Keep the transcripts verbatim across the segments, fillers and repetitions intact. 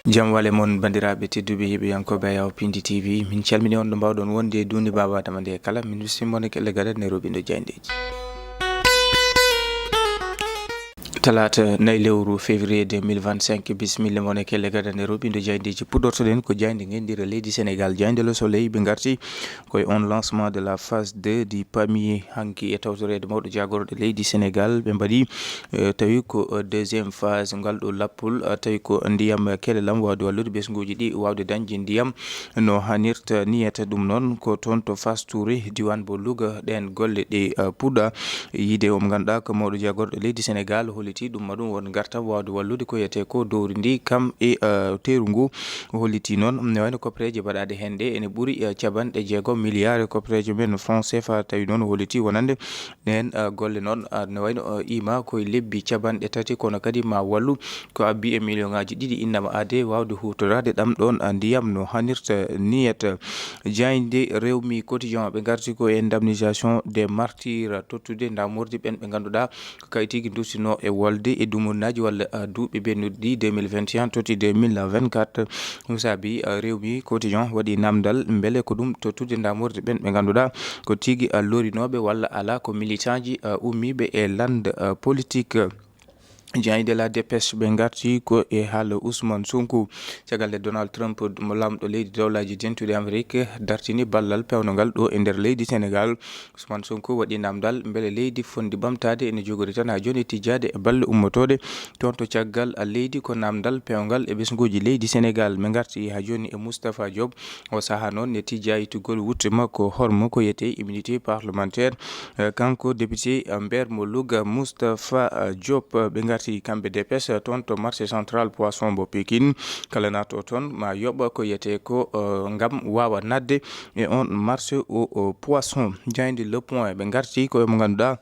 Jam wale mon, banndiraaɓe tedduɓe heɗiyankooɓe Ayaw Pindi T V. Min calmini on ɗo mbaawɗon wonde e duunde baaba adama nde kala. Min bismii mon e kelle gaɗa ne robindo jayndeeji. Talaata nayi lewru février deux mille vingt-cinq, bismilla mon e kelle gaɗa ne robindo jayndeeji. Puɗɗortoɗen ko jaaynde ngenndire leydi Senegaal, jaaynde Le Soleil, ɓe ngarti koye on lancement de la phase deux du PAMI hanki e tawtoreede mawɗo jaagorɗe leydi Senegaal. Ɓe mbaɗi, eh, tawi ko, eh, deuxième phase ngal ɗo lappol, eh, tawi ko ndiyam kelelam waawde wallude ɓesnguuji ɗi waawde dañde ndiyam no hanirta niyata. Ɗum noon ko toon to Fass Touré, diiwaan mo Louga, ɗeen golle ɗe, eh, puɗɗa. Yiide o mo ngannduɗaa ko mawɗo jaagorɗe leydi Senegaal, holliti ɗum ma ɗum won ngartam waawde wallude ko wiyetee ko dowri ndi kam e, eh, teeru ngu. O holliti noon ne wayno koppereeje mbaɗaaɗe heen ɗe ene ɓuri, eh, capanɗe jeegom milliards e koppereeje men franc C F A. Tawi noon o holliti wonande ɗeen, eh, golle noon, eh, ne wayno, eh, iima koye lebbi capanɗe tati, kono kadi ma wallu ko abbi e million ŋaaji ɗiɗi innama aade waawde huutoraade ɗam ɗoon, eh, ndiyam no hanirta niyata. Jaaynde Rewmi Quotidien, ɓe ngarti ko e indemnisation des martyrs, tottude ndamordi ɓeen ɓe ngannduɗaa ko kayitiji dusino e wolde e dumunnaaji walla, ah, duuɓi ɓennuɗi ɗi deux mille vingt et un totti deux mille vingt-quatre. Ɗum saabi, ah, Rewmi Quotidien waɗi namdal mbele ko ɗum tottude ndamordi ɓeen ɓe ngannduɗaa ko tigi, ah, lorinooɓe walla alaa ko militanji, ah, ummiiɓe e lande, ah, politique. Jaaynde La Dépêche ɓe ngarti ko e haala Ousmane Sonko. Caggal nde Donald Trump mo laamɗo leydi Dowlaaji Dentuɗi Amerik dartini ballal peewnangal ɗo e nder leydi Senegaal, Ousmane Sonko waɗi namdal mbele leydi fotndi ɓamtaade ene jogori tan haa jooni tijjaade e balle ummotooɗe toon to caggal leydi. Ko namdal peewngal e ɓesnguuji leydi Senegaal. Ɓe ngarti haa jooni e Moustapha Diop. O sahaa noon ne tijjaa ittugol wutte makko hormo ko wiyetee immunité parlementaire. Eh, kanko député, eh, maire mo Louga, Moustapha, eh, Diop, eh, ɓe ngarti kamɓe Dépêche, eh, toon to marché central poisson mo Pikine. Kala naatɗo toon ma yoɓa ko wiyetee ko, eh, ngam waawa naatde e on marché o, o poisson. Jaaynde Le Point ɓe ngarti ko e mo ngannduɗaa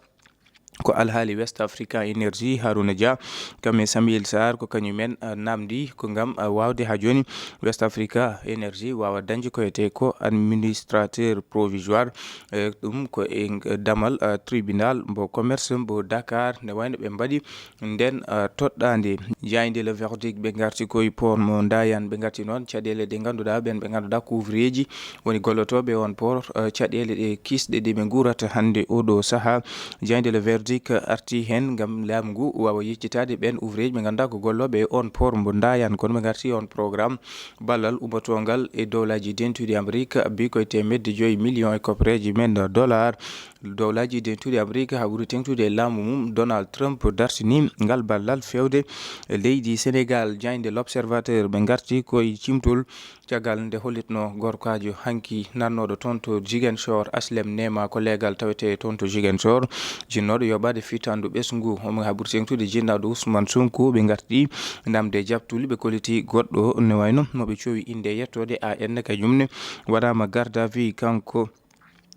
ko alhaali West Africa Energy, Harouna Dia, kam e Samuel Sarr, ko kañum en, ah, namdi ko ngam, ah, waawde haa jooni West Africa Energy waawa dañde ko wiyetee ko administrateur provisoire. Eh, ɗum ko e damal, ah, tribunal mbo commerce mbo Dakar, nde wayno ɓe mbaɗi ndeen, ah, toɗɗaande. Jaaynde Le Verdict ɓe ngarti koye port mo Ndayane, ɓe ngarti noon caɗeele ɗe ngannduɗaa ɓeen ɓe ngannduɗaa ko ouvrier ji woni gollotooɓe on port, eh, caɗeele ɗe kiisɗe ɗe ɓe nguurata hannde oɗo sahaa. Jaaynde Le Verdict arti heen ngam laamu ngu waawa yeccitaade ɓeen ouvrier ɓe ngannduɗaa ko gollooɓe e on port mbo Ndayane, kono ɓe ngarti on programme ballal ummotoongal e Dowlaaji Dentuɗi Amerik abbi koye teemedde joyi million e koppereeje men dollar. Dowlaaji Dentuɗi Amerik haa ɓuri teeŋtude e laamu mum Donald Trump dartini ngal ballal feewde e leydi Senegaal. Jaaynde L'Observateur ɓe ngarti koye cimtol caggal nde hollitnoo gorkaajo hanki nannooɗo toon to Ziguinchor, H L M Nema, ko leegal tawetee toon to Ziguinchor, jinnooɗo yoɓaade fitandu ɓesngu. Omo haa ɓuri teeŋtude jinnaaɗo Ousmane Sonko. Ɓe ngarti namde jaɓtuli, ɓe kolliti goɗɗo ne wayno mo ɓe cowi innde e yettoode A N, kañum ne waɗaama garde à vue. Kanko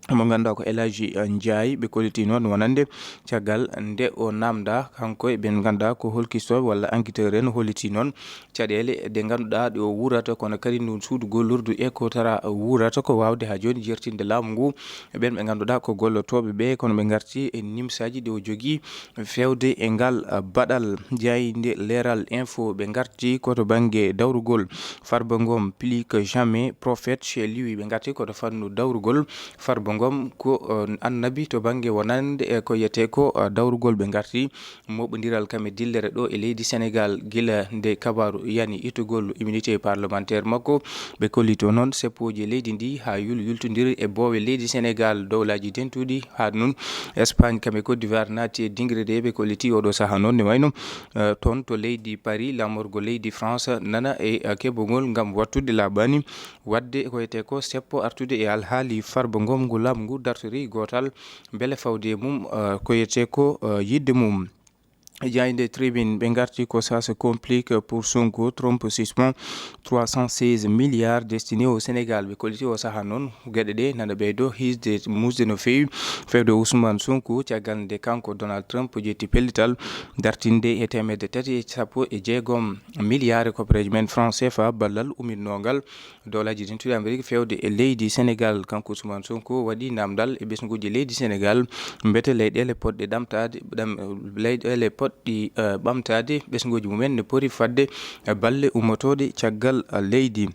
mo ngannduɗaa ko El Hadji, eh, Ndiaye, ɓe kolliti noon wonande caggal nde o namda kanko e ɓe ngannduɗaa ko holkistooɓe walla enquêteur en, holliti noon caɗeele ɗe ngannduɗaa ɗe o wuurata, kono kadi ndun suudu gollordu e ko tara wuurata ko waawde haa jooni jertinde laamu ngu e ɓeen ɓe ngannduɗaa ko gollotooɓe ɓe, kono ɓe ngarti e nimsaaji ɗi o jogii feewde e ngal, ah, baɗal. Jaaynde Leeral Info ɓe ngarti ko to bannge dawrugol Farba Ngom, plus que jamais prophète chez lui. Ɓe ngarti ko to fannu dawrugol Farba Ngom ko, eh, annabi to bannge wonande e ko wiyetee ko, eh, dawrugol. Ɓe ngarti moɓondiral kam e dillere ɗo e leydi Senegaal gila nde kabaaru yani ittugol immunité parlementaire makko. Ɓe kollito noon seppooji e leydi ndi haa yul-, yultondiri e boowe leydi Senegaal, Dowlaaji Dentuɗi, haa noon Espagne kam e Côte d'Ivoire naati e dingre ɗe. Ɓe kolliti oɗo sahaa noon ne wayno, eh, toon to leydi Paris, laamorgo leydi France nana e, eh, keɓogol ngam wattude laaɓaani waɗde ko wiyetee ko seppo artude e alhaali Farba Ngom ngu laamu ngu dartori gootal mbele fawde e mum, eh, ko wiyetee ko, eh, yiɗde mum. Jaaynde Tribune ɓe ngarti ko ça se complique pour Sonko, Trump suspend trois cent seize milliards destinés au Sénégal. Ɓe kolliti o sahaa noon geɗe ɗe nana ɓeydo hisde musde no feewi feewde Ousmane Sonko caggal nde kanko Donald Trump ƴetti pellital dartinde e teemedde tati e sappo e jeegom milliards e koppereeje men franc C F A ballal umminoongal Dowlaaji Dentuɗi Amerik feewde e leydi Senegaal. Kanko Ousmane Sonko waɗi namdal e ɓesnguuji leydi Senegaal, mbete leyɗeele potɗe ɗamtaade, ɗam-, leyɗeele poɗɗi, eh, ɓamtaade ɓesnguuji mumen, no poti fadde, eh, balle ummotooɗe caggal, eh, leydi.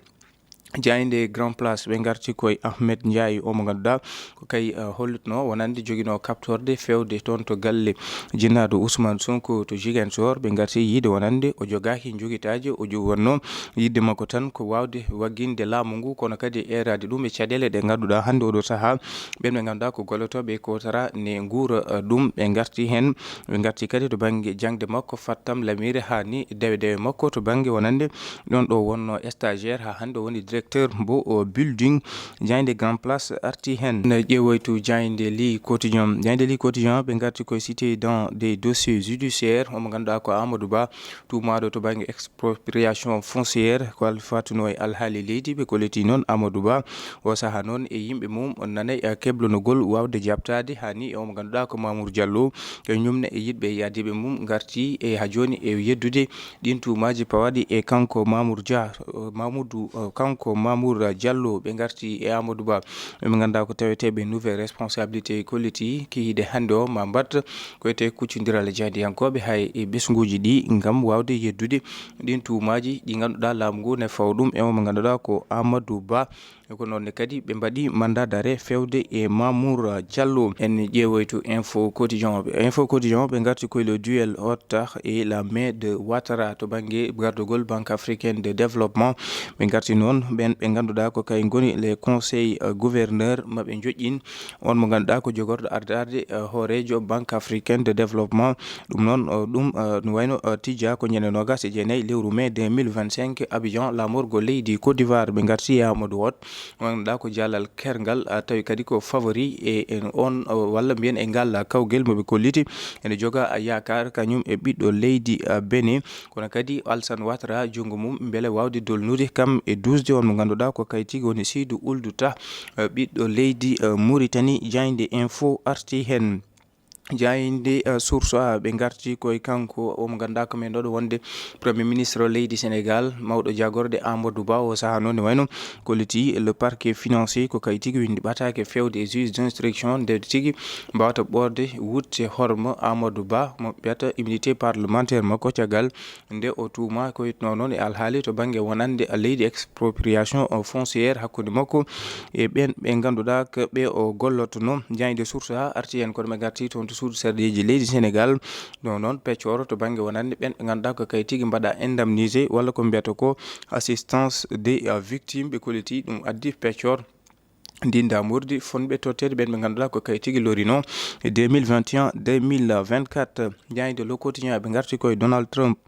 Jaaynde Grand Place, ɓe ngarti koye Ahmed Ndiaye, o mo ngannduɗaa ko kay, eh, hollitnoo wonande joginoo kaɓtorde feewde toon to galle jinnaaɗo Ousmane Sonko to Ziguinchor. Ɓe ngarti yiide wonande o jogaaki njogitaaje, o jo-, wonnoo yiɗde makko tan ko waawde wagginde laamu ngu, kono kadi eeraade ɗum e caɗeele ɗe ngannduɗaa hannde oɗo sahaa ɓen ɓe ngannduɗaa ko gollotooɓe e kotara ne nguura, eh, ɗum. Ɓe ngarti heen, ɓe ngarti kadi to bannge jaŋde makko Fattam Lamire haa ni dewe dewe makko to bannge wonande ɗon ɗo wonno stagiaire, haa hannde o woni directeur mbo o building. Jaaynde Grand Place arti heen. Ne ƴeewoytu jaaynde Li Quotidien. Jaaynde Li Quotidien, ɓe ngarti koye cité dans des dossiers judiciaires, omo ngannduɗaa ko Amadou Ba, tuumaaɗo to bannge expropriation foncière, ko al-, faatuno e alhaali leydi. Ɓe kolliti noon Amadou Ba, o sahaa noon e yimɓe mum, on nanay, eh, keblonogol waawde jaɓtaade, haa ni e omo ngannduɗaa ko Mamour Diallo, kañum ne e yiɗɓe e yaadiiɓe mum ngarti e haa jooni e yeddude ɗin tuumaaji pawaaɗi e kanko Mamour Dia, eh, Mamoudou, eh, kanko Mamour Diallo. Ɓe ngarti e Amadou Ba, ɓe ngannduɗaa ko taweteeɓe nouvelle responsabilité kolliti kihiiɗe hannde o ma mbaɗ ko wiyetee kuccondiral e jahdiyankooɓe hay e ɓesnguuji ɗi ngam waawde yeddude ɗin tuumaaji ɗi ngannduɗaa laamu ngu ne fawa ɗum e omo ngannduɗaa ko Amadou Ba. E ko noon ne kadi ɓe mbaɗi mandat d'arrêt feewde e Mamour Diallo. En ƴeewoytu Info Quotidien o. Info Quotidien o, ɓe ngarti koye le duel Horta et la main de Ouattara to bannge gardagol Banque Africaine de Développement. Ɓe ngarti noon ɓen ɓe ngannduɗaa ko kay ngoni les conseils, euh, gouverneurs maɓɓe njoƴƴin on mo ngannduɗaa ko jogorɗo ardaade, eh, hooreejo Banque Africaine de Développement. Ɗum noon, eh, ɗum, eh, no wayno, eh, tijjaa ko ñande noogas e jeenayi lewru mai deux mille vingt-cinq, Abidjan, laamorgo leydi Côte d'Ivoire. Ɓe ngarti e Amadou Hott, mo ngannduɗaa ko jaalal kerngal, eh, tawi kadi ko favori e, e on, eh, walla mbiyen e ngal kawgel mo ɓe kolliti. Ene joga yaakaar kañum e ɓiɗɗo leydi, eh, Benin. Kono kadi Alassane Ouattara, junngo mum mbele waawde dolnude kam e duusde on mo ngannduɗaa ko kay tigi woni Seydou Ould Tah, eh, ɓiɗɗo leydi, eh, Mauritanie. Jaaynde Info arti heen. Jaaynde, eh, Source A, ɓe ngarti koye kanko, o mo ngannduɗaa ko men ɗo wonde Premier Ministre leydi Sénégal, mawɗo jagorɗe Amadou Ba, o sahaa noon ne wayno kolliti le parquet financier ko kay tigi winndi ɓataake feewde e juge d'instruction nde tigi mbawata ɓoorde wutte hormo Amadou Ba mo ɓeyata immunité parlementaire makko caggal nde o tuuma ko yitnoo noon e alhaali to bannge wonande leydi expropriation foncière hakkunde makko e ɓeen ɓe ngannduɗaa ko ɓe o gollotnoo. Jaaynde Source A arti heen kono ɓe ngarti toon to suudu sarɗiiji leydi Sénégal. Ɗo noon peccooro to bannge wonande ɓeen ɓe ngannduɗaa ko kay tigi mbaɗa indemnisé walla ko mbiyata ko assistance des, euh, victimes, ɓe kolliti ɗum addi peccoor ndin damordi fonɓe totteede ɓeen ɓe ngannduɗaa ko kay tigi lorino e deux mille vingt et un, deux mille vingt-quatre. Jaaynde Le Quotidien, ɓe ngarti koye Donald Trump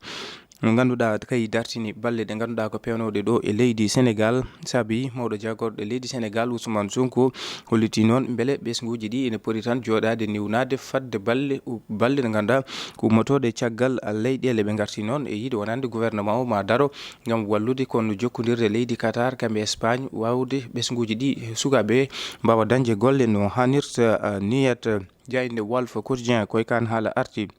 mo ngannduɗaa kay dartini balle ɗe ngannduɗaa ko peewnooɗe ɗo e leydi Sénégal. Saabi mawɗo jagorɗo leydi Sénégal Ousmane Sonko holliti noon mbele ɓesnguuji ɗi ene poti tan jooɗaade newnaade fadde balle, balle ɗe ngannduɗaa ko ummotooɗe caggal leyɗeele. Ɓe ngarti noon e yiɗde wonande gouvernement o ma daro ngam wallude kono jokkondirde leydi Qatar kamɓe Espagne waawde ɓesnguuji ɗi sukaaɓe mbaawa dañde golle no haanirta, ah, niyat. Jaaynde Walf Quotidien koye kan haala arti.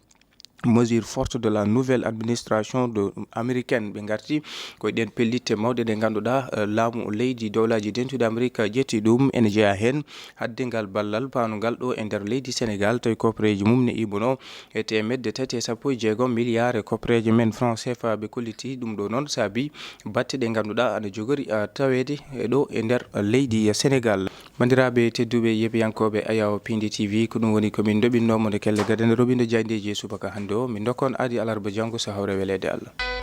Mesure forte de la nouvelle administration de américaine, ɓe ngarti koye ɗeen pellitte mawɗe ɗe ngannduɗaa, eh, laamu leydi Dowlaaji Dentuɗi Amerik ƴetti ɗum, ene jeyaa heen haɗde ngal ballal paanungal ɗo e nder leydi Sénégal, tawi koppareeji mum ne ibono e teemedde tati e sappo e jeegom milliards e koppareeje men franc C F A. Ɓe kolliti ɗum ɗo noon saabi batte ɗe ngannduɗaa ana jogori, ah, taweede e ɗo e nder leydi Sénégal. Banndiraaɓe tedduɓe, yeeɓiyankooɓe Ayaw Pindi T V, ko ɗum woni ko min ndoɓinno mo nde kelle gadane roɓindo jaayndeeji e subaka hannde o. Min ndokkon aadi alarba janngo so hawre weleede Allah.